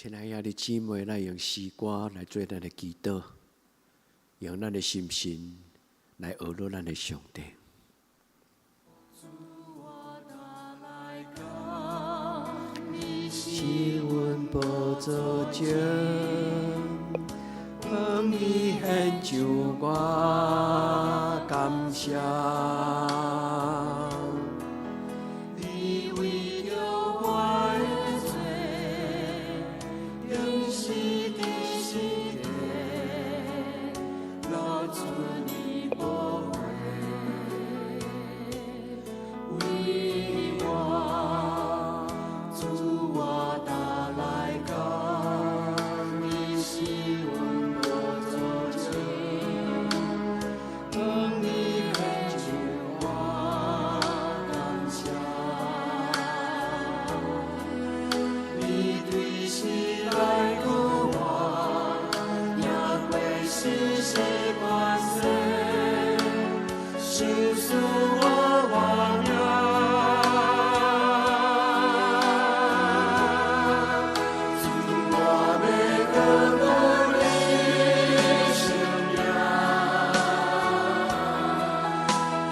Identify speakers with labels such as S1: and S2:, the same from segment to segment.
S1: 親愛兄弟姊妹，咱用詩歌來做咱的祈禱，用咱的心神來學落咱的上帝。
S2: 主我大來講，你
S1: 是阮寶座前，向你獻上我感謝。
S2: 你為著我的罪，釘死佇十架，流出你寶血，為我，主我大來講，你是阮寶座前，向你獻上我感謝。你對死來救我，贏過死世權勢，賞賜我活命。主我欲高舉你聖名，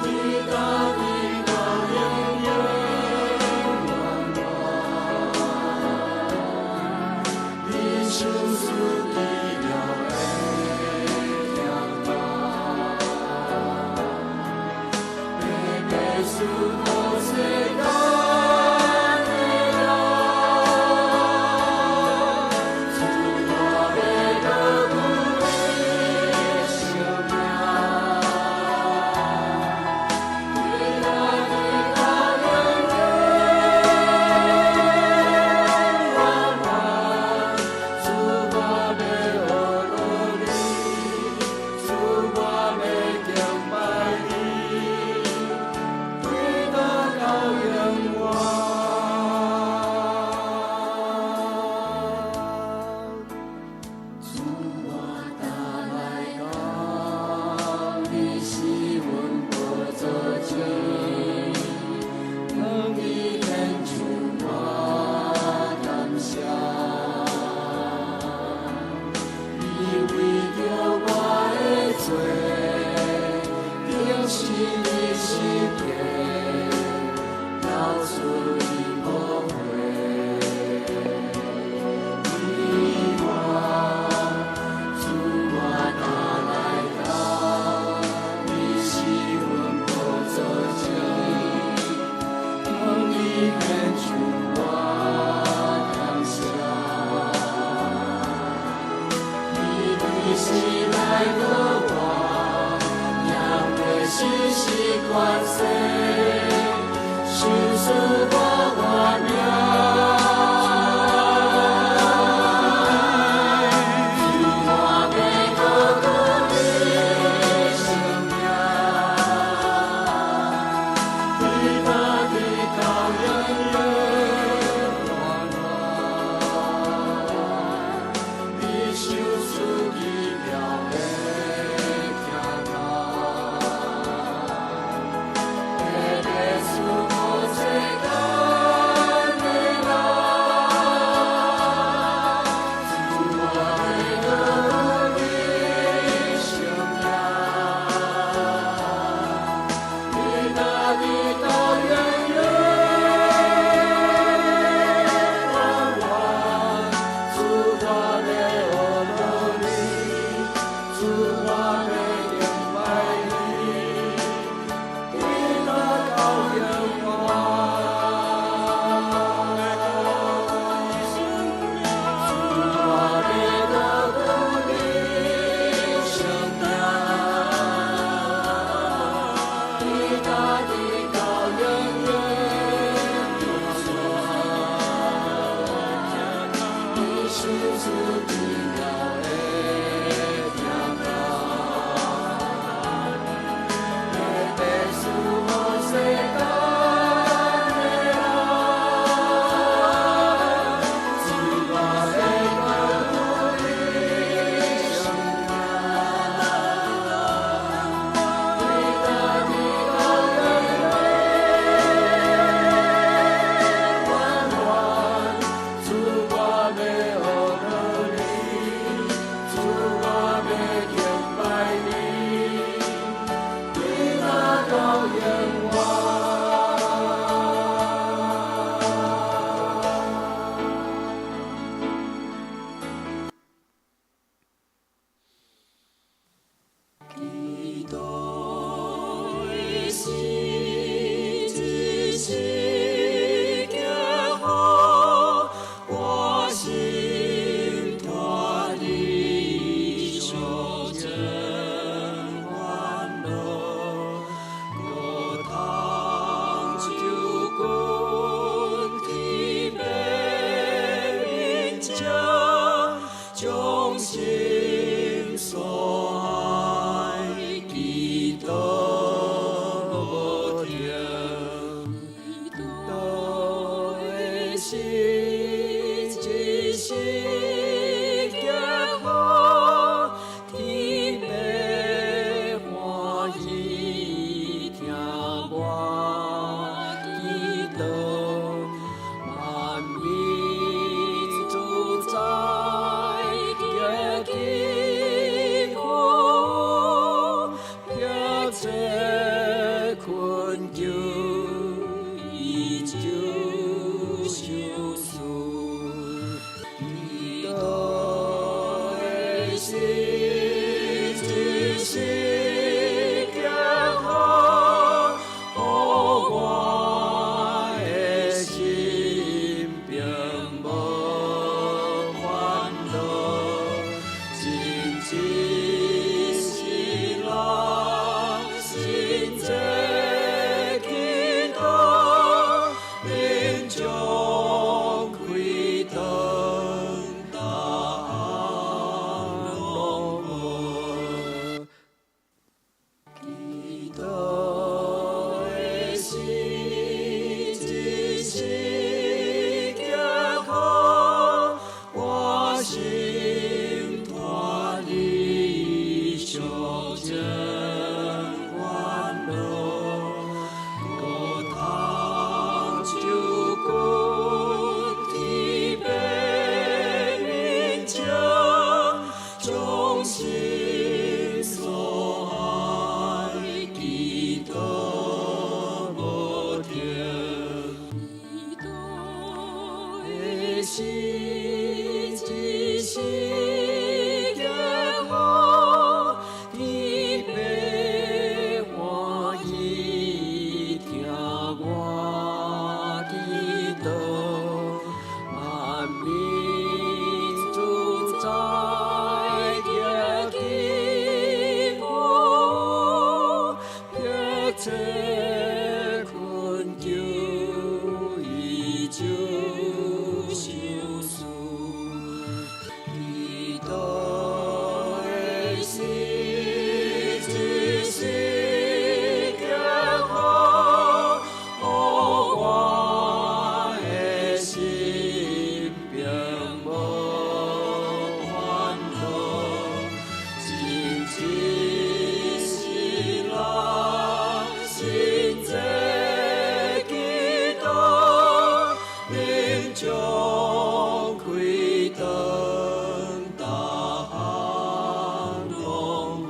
S2: 對大地到永永遠遠。你賞賜奇妙的聽到，白白賜予世間的人。主我欲高舉你聖名，對大地到永永遠遠。主我欲學落你，主我欲敬拜你，對大到永遠。主我大來講，你是阮寶座前，向你獻上我感謝。你為著我的罪，釘死佇十架，流出你寶血。為我，主我大來講，你是阮寶座前，向你獻上我感謝。你對死來救我，贏過死世權勢，賞賜我活命。主我欲高舉你聖名，對大地到永永遠遠。你賞賜奇妙的聽到，白白賜予世間的人。主我欲高舉你聖名，對大地到永永遠遠。主我欲學落你，主我欲敬拜你，對大到永遠。主我欲高舉你聖名，對大地到永永遠遠。你賞賜奇妙的聽到，白白賜予世間的人。主我欲高舉你聖名，對大地到永永遠遠。主我欲學情，將心所愛祈禱無停，祈禱的心一時激好，天父歡喜聽我祈禱，萬民自在得祈福，迫切懇求伊就賞賜。祈禱的心一時激好，予我的心並無煩惱，真真是人心濟祈禱，臨終開燈答案攏無。祈禱的心一時激好，我心脫離俗情煩惱，閣通就近天父面前，將心所愛祈禱無停。祈禱的心一時激好，天父歡喜聽我祈禱，萬民自在得祈福，迫切懇求伊就賞賜。祈禱的心一時激好，予我的心並無煩惱，真真是人心濟祈禱，臨終開燈答案攏無。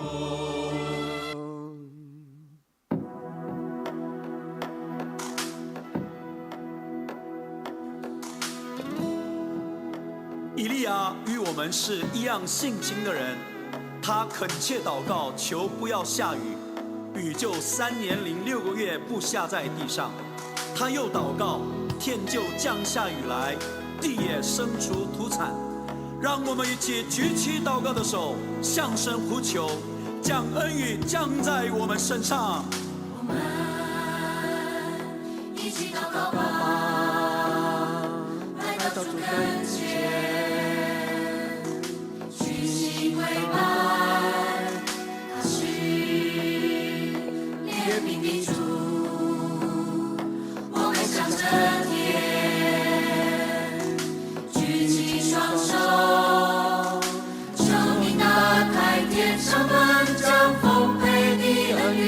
S3: 以利亞與我們是一樣性情的人，他懇切禱告，求不要下雨，雨就3年零6個月不下在地上。他又禱告，天就降下雨來，地也生出土產。讓我們一起舉起禱告的手，向神呼求，將恩雨降在我們身上。
S2: 我們一起禱告吧，來到主跟前，屈膝跪拜，他是憐憫的主。我們向着天，舉起雙手，求你打開天上門，將豐沛的恩雨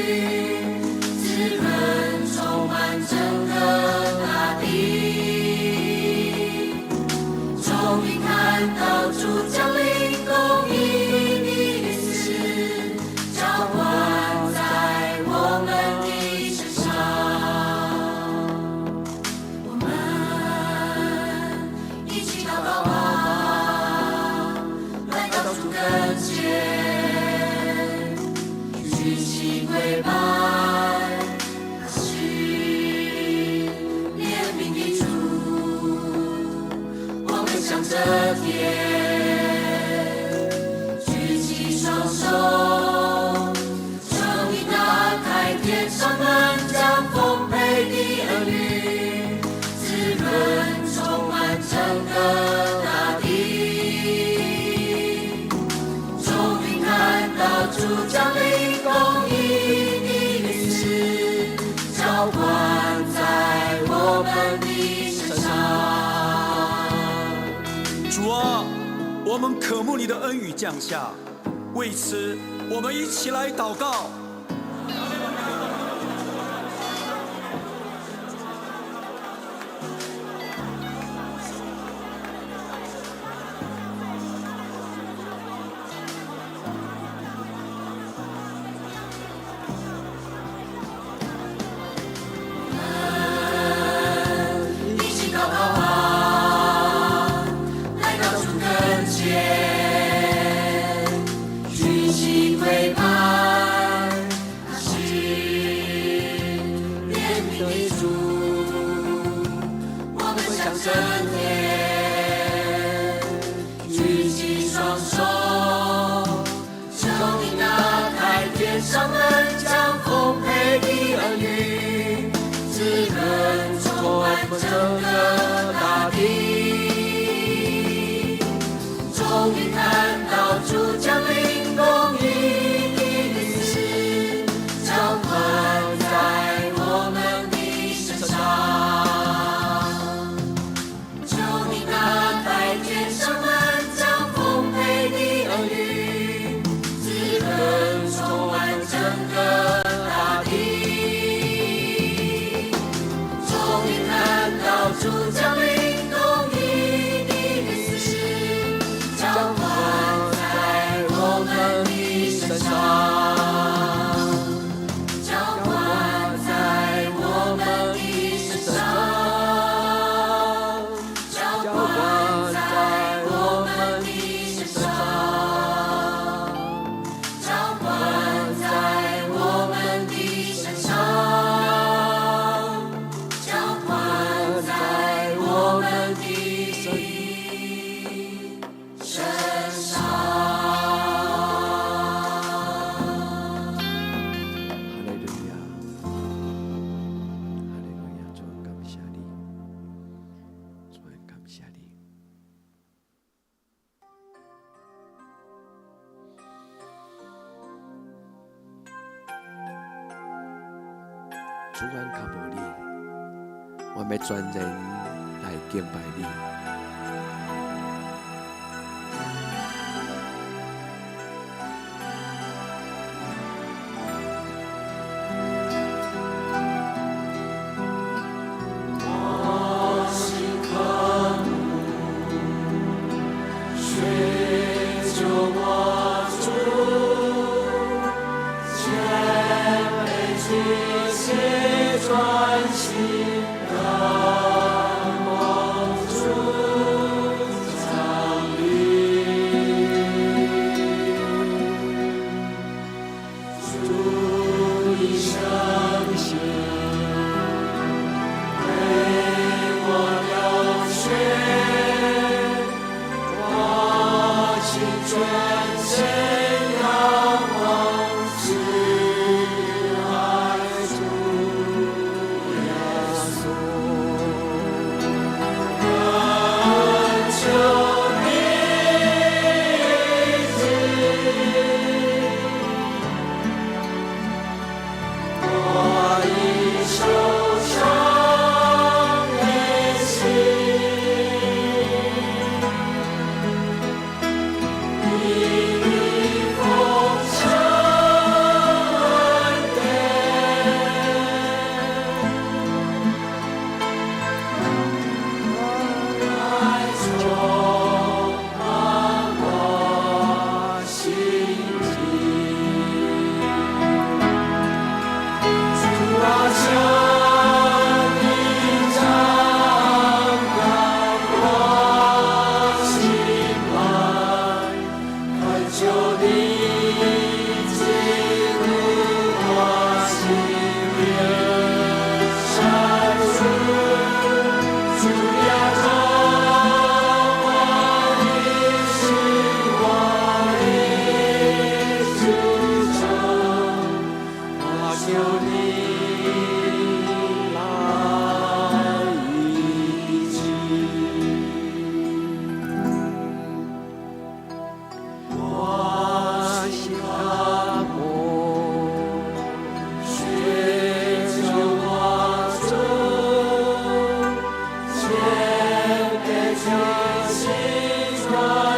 S2: 滋潤充滿整個大地。終於看到主降臨，公義的雨絲澆灌在我們的身上。我們一起禱告吧，來到主跟前，屈膝跪拜，他是憐憫的主。我們向着天，舉起雙手，求你打開天上門，將豐沛的恩雨滋潤充滿整個大地。
S3: 我們渴慕你的恩雨降下。為此，我們一起來禱告。
S2: 一起禱告吧，來到主跟前，舉起跪拜，他是憐憫的主，我們向聖殿舉起雙手，求你打開天上門，將豐沛的恩雨滋潤充滿整個大地。終於看到主降臨，公義的律師澆灌在我們的身上。求你打開天上門，將豐沛的恩雨滋潤充滿整個大地。終於看到主降臨，公義的律師澆灌在我們的身上，澆灌在我們的身上，澆灌在我們的身上，澆灌在我們的身上，澆灌在我們的身上。
S1: 哈利路亞，哈利路亞，主感謝你，主感謝你。主，阮較無你，我欲全然來敬拜你。
S2: 我心渴慕，尋求我主，謙卑屈膝專心等候主降臨。主的聖血為我流血，我心絕。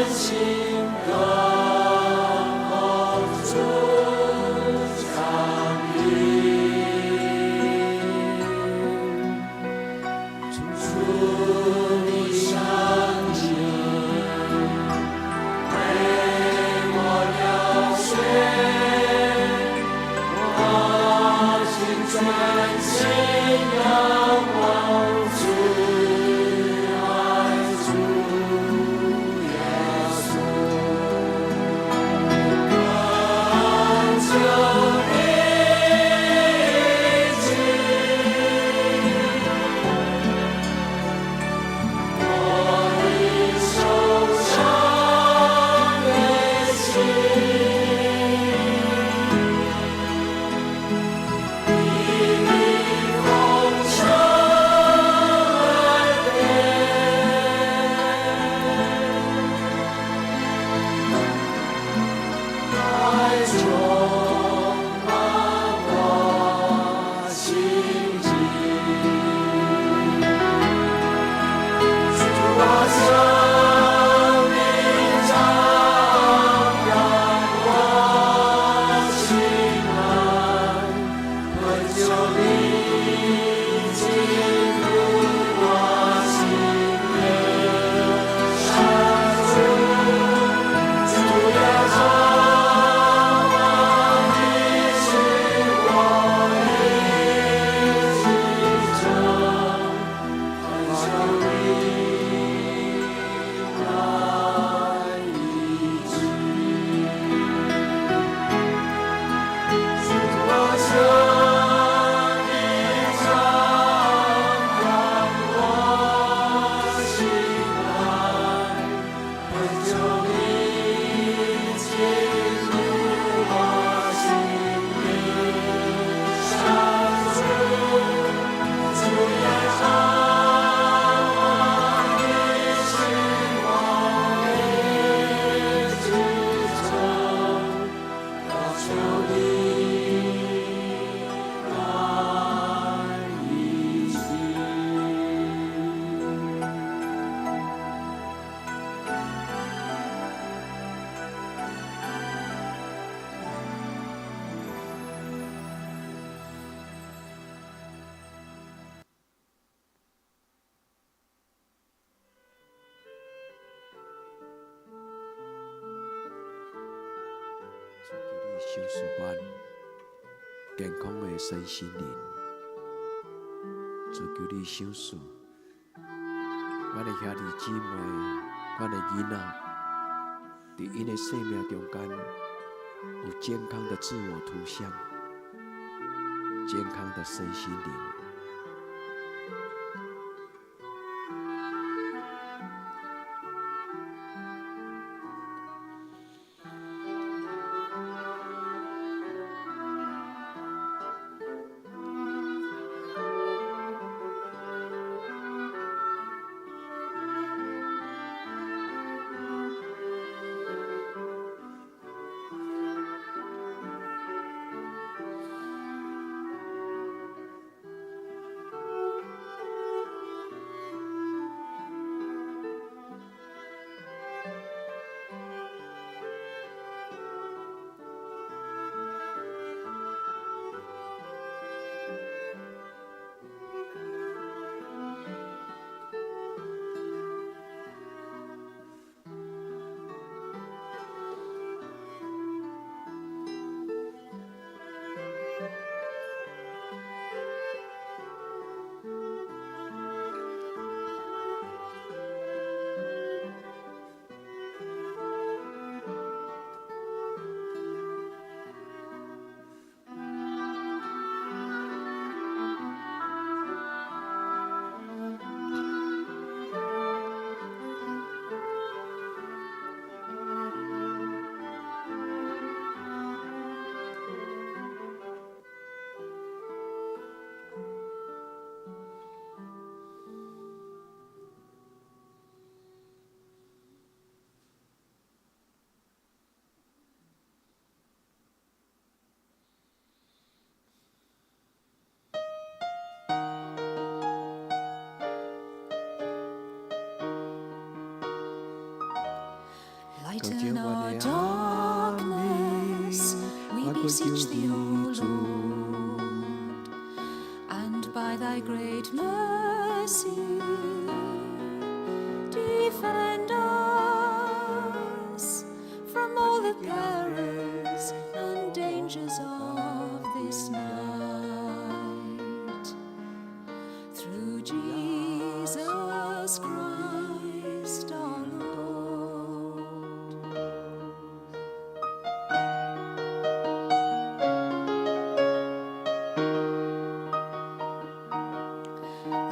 S2: 心等候主降臨。主你聖潔，為我流血，我心專心仰望主，愛主耶穌。懇求你醫治我的受傷的心，以你豐盛恩典，來充滿我心境。主啊，向你張揚我心門，懇求你進入我心內。上主，主耶和華，你是我的醫治者，懇求你來醫治。主啊，向你張揚我心門，懇求你進入我心裡。上主，主耶和華，你是我的醫治者，求你來醫治。
S1: 主求你賞賜阮健康的身心靈，主求你賞賜阮的兄弟姊妹、阮的囡仔，佇𪜶的生命中間有健康的自我圖像，健康的身心靈。
S2: Lighten our darkness, we beseech thee, O Lord, and by thy great mercy defend us from all the perils and dangers of this night. Through Jesus Christ our Lord.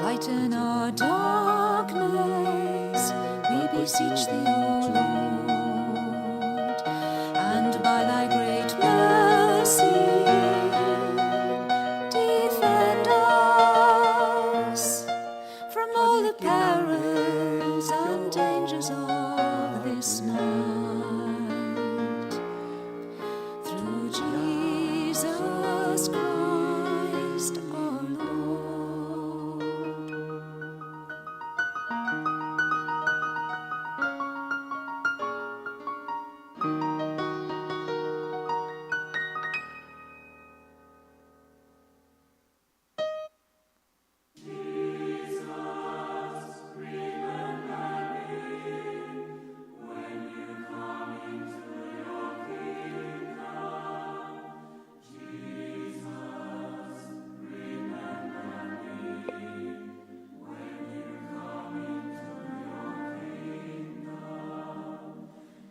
S2: Lighten our darkness, we beseech thee, O Lord, and by thy great mercy defend us from all the perils and dangers of this night. Through Jesus Christ our Lord.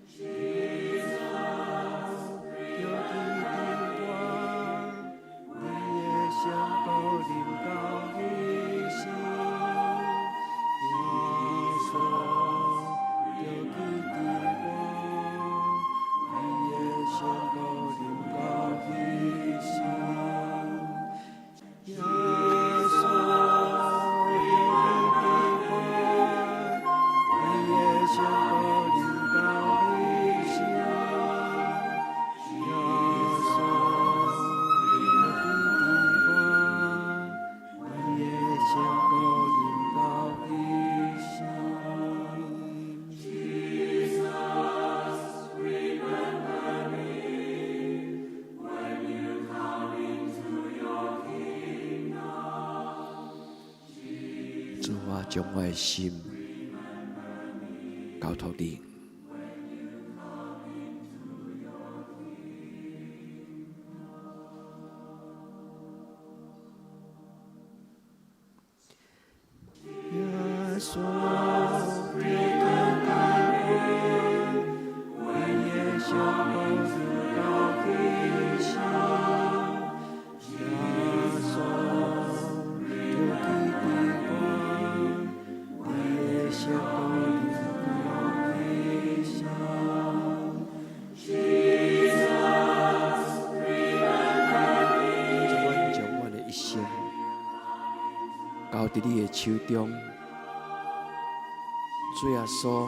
S1: 著記得我，你的聖國臨到彼時，耶穌，著記得我，你的聖國臨到彼時，耶穌，著記得我，你的聖國臨到彼時。耶穌，著記得我，你的聖國臨到彼時。
S2: Jesus, remember me when you come into your kingdom.
S1: 主啊，將我的心交託你。耶穌，著記得我，你的聖國臨到彼時，耶穌，著記得我，你的聖國臨到彼時。
S2: Jesus, remember me.
S1: 主，阮將阮的一生交佇你的手中。主耶穌，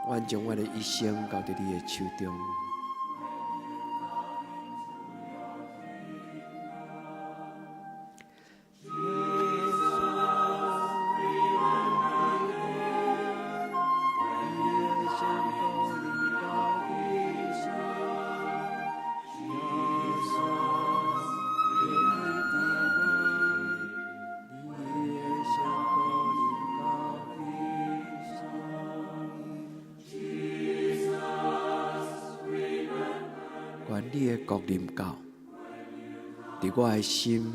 S1: 阮將阮的一生交佇你的手中。耶穌，你的聖國臨到彼時，耶穌，著記得我，你的聖國臨到彼時。
S2: Jesus, remember
S1: 願你的國臨到，佇我的心，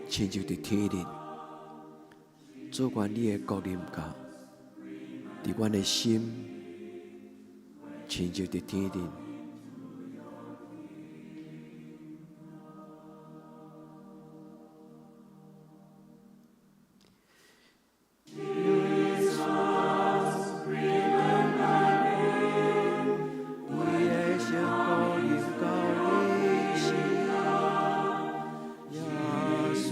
S1: 親像佇天頂。主，願你的國臨到，佇阮的心，親像佇天頂。耶穌，
S2: remember me.
S1: 你的聖國臨到彼時，耶穌，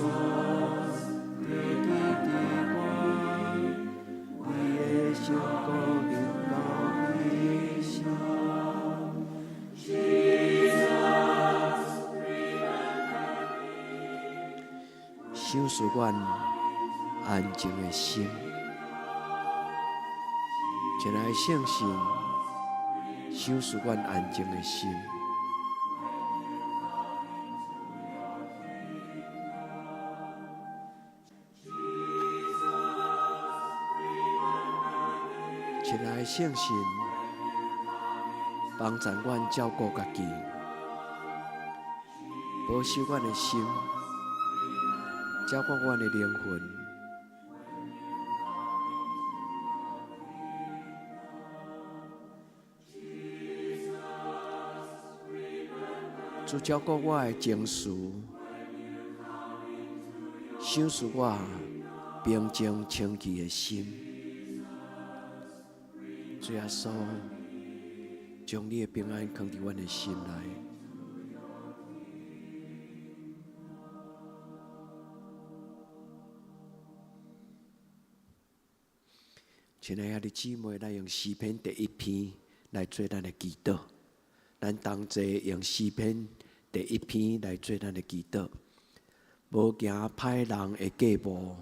S1: 著記得我，你的聖國臨到彼時。
S2: Jesus, remember me.
S1: 賞賜阮安靜的心，親愛的聖神，賞賜阮安靜的心。親愛的聖神，幫助阮照顧家己，保守阮的心，照顧阮的靈魂。主照顧我的情緒，賞賜我平靜清氣的心。主耶穌，將你的平安藏佇阮的心內。親愛的姊妹，咱用詩篇第一篇來做咱的祈禱。咱同齊用詩篇第一篇來做咱的祈禱。無行歹人的計謀，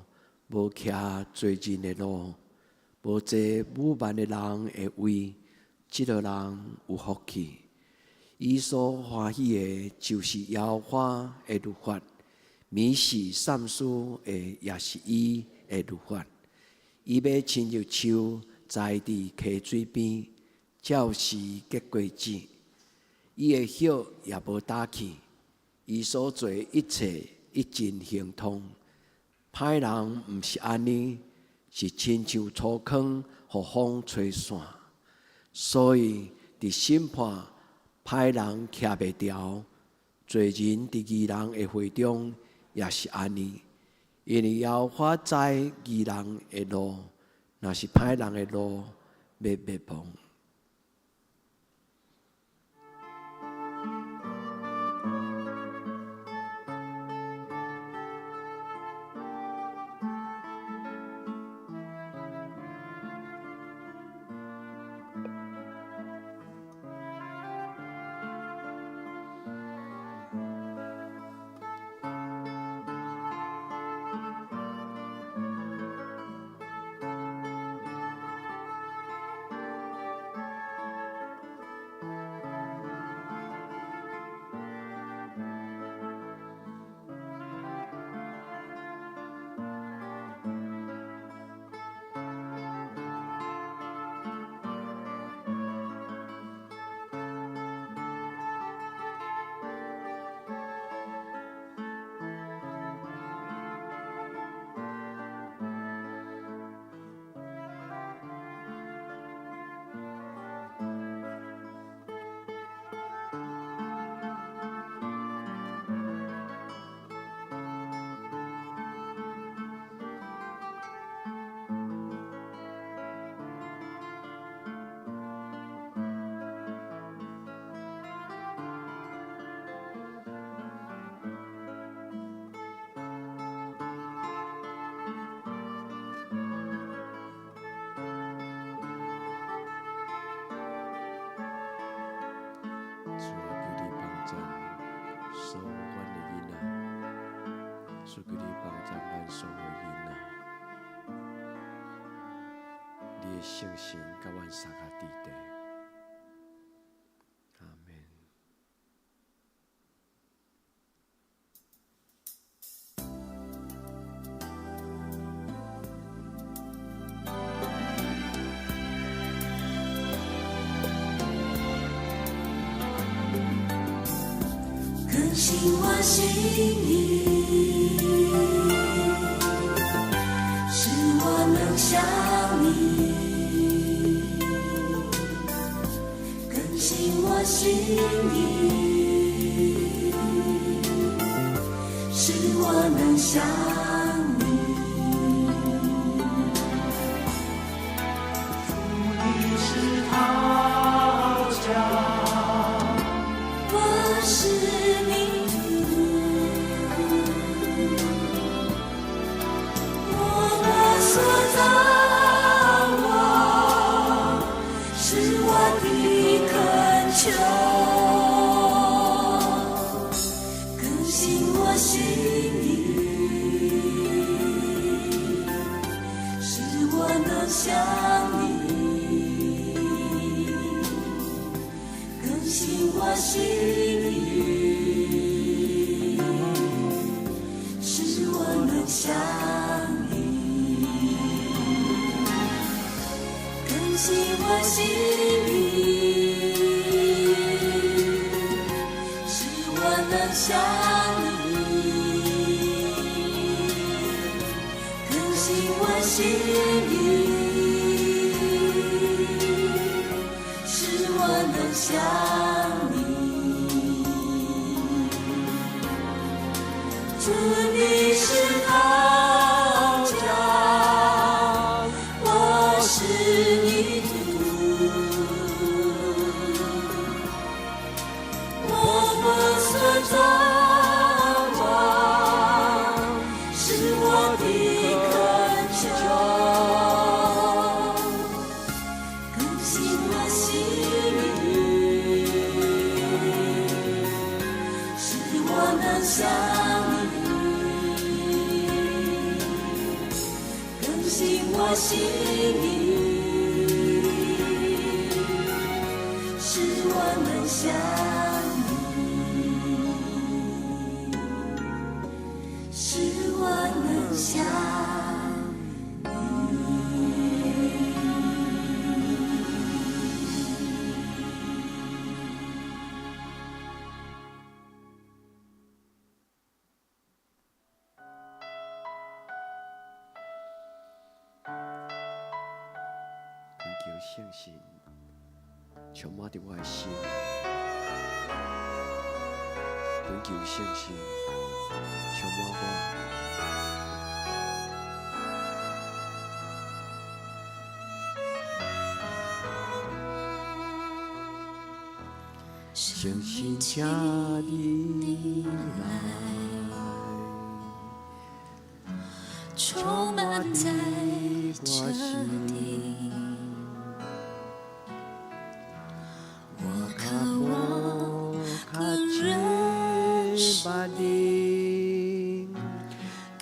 S1: 無徛罪人的路，無坐侮慢的人的位，這個人有福氣。伊所歡喜的，就是耶和華的律法；暝時散思的，也是伊的律法。伊欲親像樹栽佇溪水邊，照時結果子。伊的葉也無焦去，伊所做一切一盡亨通。歹人毋是按呢，是親像粗糠，予風吹散。所以佇審判，歹人徛袂牢；罪人佇義人的會中也是按呢。因為耶和華知義人的路，若是歹人的路，欲滅亡。主啊，求你幫助所有阮的囡仔，主求你幫助咱所有的囡仔，你的聖神佮阮相佮佇地。阿們。
S2: 更新我心意，使我能想你；更新我心意，使我能想你。
S3: 主你是陶匠，
S2: 我是泥土，我的所造我，是我的恳求，更新我心意，使我能想你，我心意，使我能想你。更新我心意，使我能想你。更新我心意，使我能想你。主，你是陶匠，我是泥土，我不所造化，是我的恳求。更新我心意，使我能想你。更新我心意，使我能想你，使我能想你。
S1: 恳求圣神充满伫我的心，恳求圣神充满我。圣神，请你来，
S2: 充满在这地，我渴望更认识你，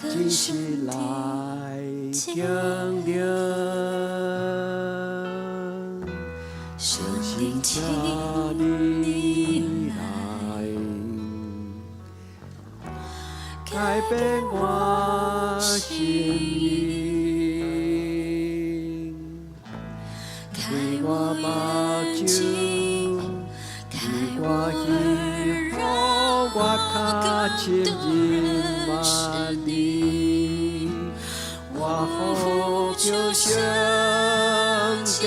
S2: 更深
S1: 来
S2: 的
S1: 经历。
S2: 圣
S1: 圣
S2: 灵，
S1: 神，
S2: 请
S1: 请
S2: 你
S1: 你
S2: 来
S1: 来，
S2: 改
S1: 改
S2: 变
S1: 变
S2: 我
S1: 我
S2: 心
S1: 心
S2: 意，
S1: 意，
S2: 开
S1: 开
S2: 我
S1: 我目
S2: 眼
S1: 睭，
S2: 睛，开
S1: 开
S2: 我
S1: 我
S2: 耳，
S1: 耳，
S2: 让
S1: 予我
S2: 我
S1: 较
S2: 更
S1: 亲
S2: 多
S1: 近
S2: 认识
S1: 你。
S2: 你。
S1: 我
S2: 我
S1: 呼
S2: 呼
S1: 求
S2: 求
S1: 圣
S2: 圣
S1: 洁，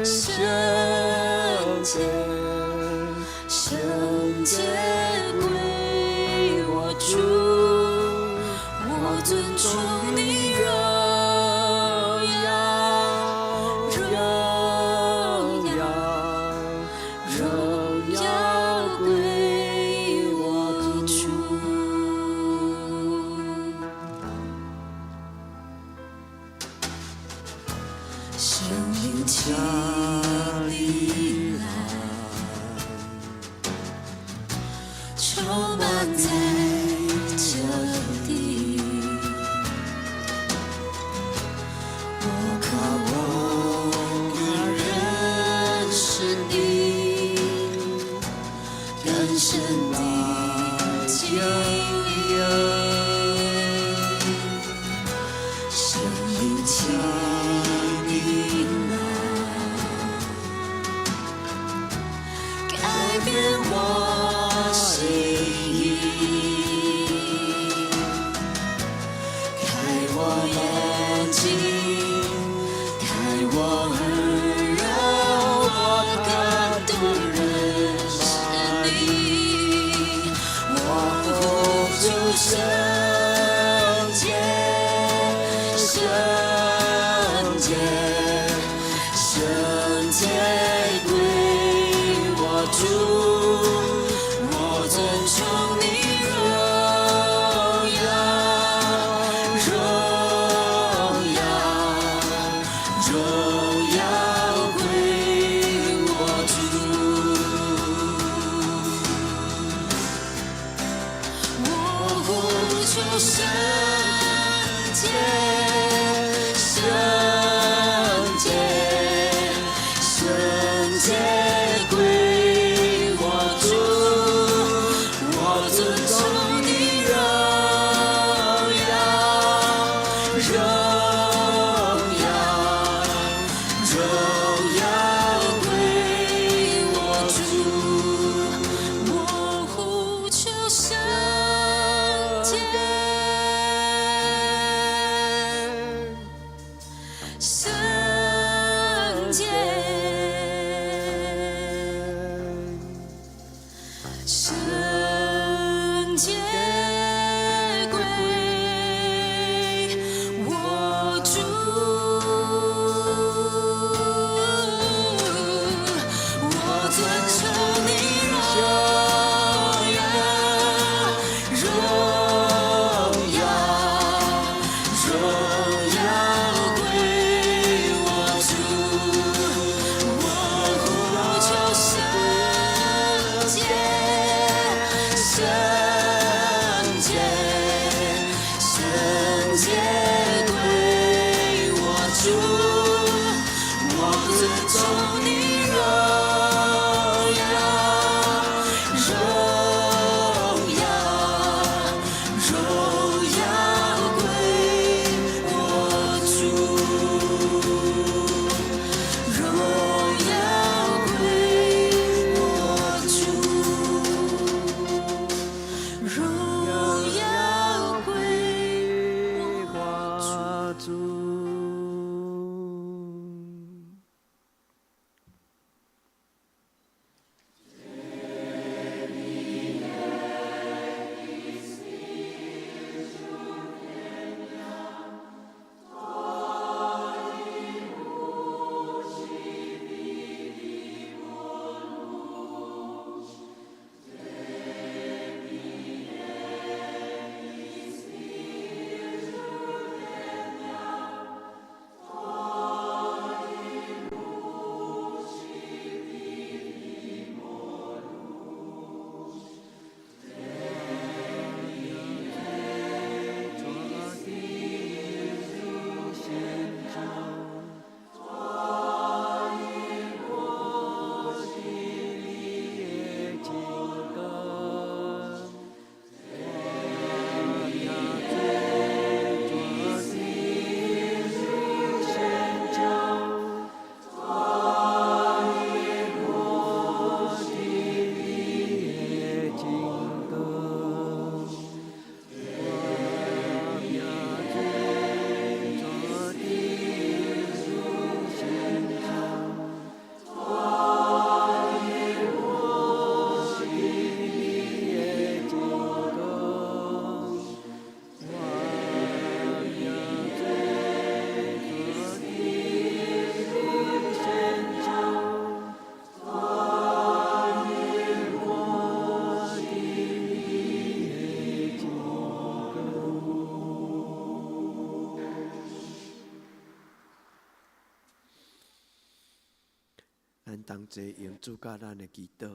S2: 洁，
S1: 圣
S2: 圣
S1: 洁，
S2: 洁，
S1: 圣
S2: 圣
S1: 洁
S2: 洁
S1: 归
S2: 归
S1: 我
S2: 我
S1: 主，
S2: 主，
S1: 我
S2: 我
S1: 尊
S2: 尊
S1: 崇
S2: 崇
S1: 你
S2: 你
S1: 荣
S2: 荣
S1: 耀，
S2: 耀，
S1: 荣
S2: 荣
S1: 耀，
S2: 耀，
S1: 荣
S2: 荣
S1: 耀
S2: 耀
S1: 归
S2: 归
S1: 我
S2: 我
S1: 主。
S2: 主。圣灵，
S1: 请
S2: 请
S1: 你
S2: 你
S1: 来，
S2: 来，充
S1: 充
S2: 满
S1: 满
S2: 在
S1: 在
S2: 这
S1: 这
S2: 地，
S1: 地，
S2: 我渴
S1: 我
S2: 望
S1: 更
S2: 更
S1: 认
S2: 认
S1: 识
S2: 识
S1: 你，
S2: 你，
S1: 更
S2: 更
S1: 深
S2: 深
S1: 来
S2: 的
S1: 经
S2: 经
S1: 历。
S2: 历。圣灵，
S1: 请
S2: 请
S1: 你
S2: 你
S1: 来，
S2: 来，
S1: 改
S2: 改
S1: 变
S2: 变
S1: 我
S2: 我
S1: 心
S2: 心
S1: 意，
S2: 意，
S1: 开
S2: 开
S1: 我
S2: 我
S1: 眼
S2: 眼
S1: 睛，
S2: 睛，
S1: 开
S2: 开
S1: 我
S2: 我
S1: 耳，
S2: 耳，
S1: 让
S2: 让
S1: 我
S2: 我
S1: 更
S2: 更
S1: 多
S2: 多
S1: 认
S2: 认
S1: 识
S2: 识
S1: 你。
S2: 你。
S1: 我
S2: 我
S1: 呼
S2: 呼
S1: 求
S2: 求
S1: 圣
S2: 圣
S1: 洁，
S2: 洁，
S1: 圣
S2: 圣
S1: 洁，
S2: 洁，
S1: 圣
S2: 圣
S1: 洁
S2: 洁
S1: 归
S2: 归
S1: 我
S2: 我
S1: 主，
S2: 主，
S1: 我
S2: 我
S1: 尊
S2: 尊
S1: 崇
S2: 崇
S1: 你
S2: 你
S1: 荣
S2: 荣
S1: 耀，
S2: 耀，
S1: 荣
S2: 荣
S1: 耀，
S2: 耀，
S1: 荣
S2: 荣
S1: 耀
S2: 耀
S1: 归
S2: 归
S1: 我
S2: 我
S1: 主。
S2: 主。我
S1: 我
S2: 呼
S1: 呼
S2: 求
S1: 求
S2: 圣
S1: 圣
S2: 洁，
S1: 洁，
S2: 圣
S1: 圣
S2: 洁，
S1: 洁，
S2: 圣
S1: 圣咱同齊用主教咱的祈禱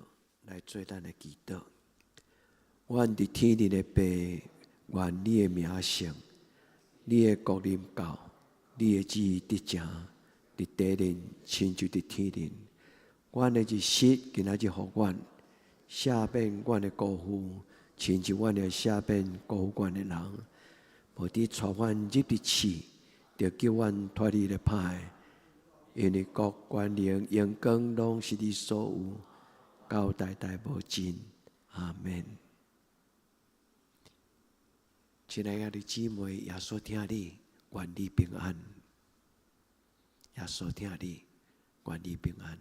S1: 來做咱的祈禱。阮佇天頂的父，願你的名聖，你的國臨到，你的旨意得成，佇地面親像佇天頂。阮的日食今仔日予阮，赦免阮的過負，親像阮會赦免過負阮的人。無得帶阮入佇試，著救阮脫離咧歹。因為國權能榮光攏是你所有，到代代無盡。阿門。親愛的姊妹，耶穌疼你，願你平安。耶穌疼你，願你平安。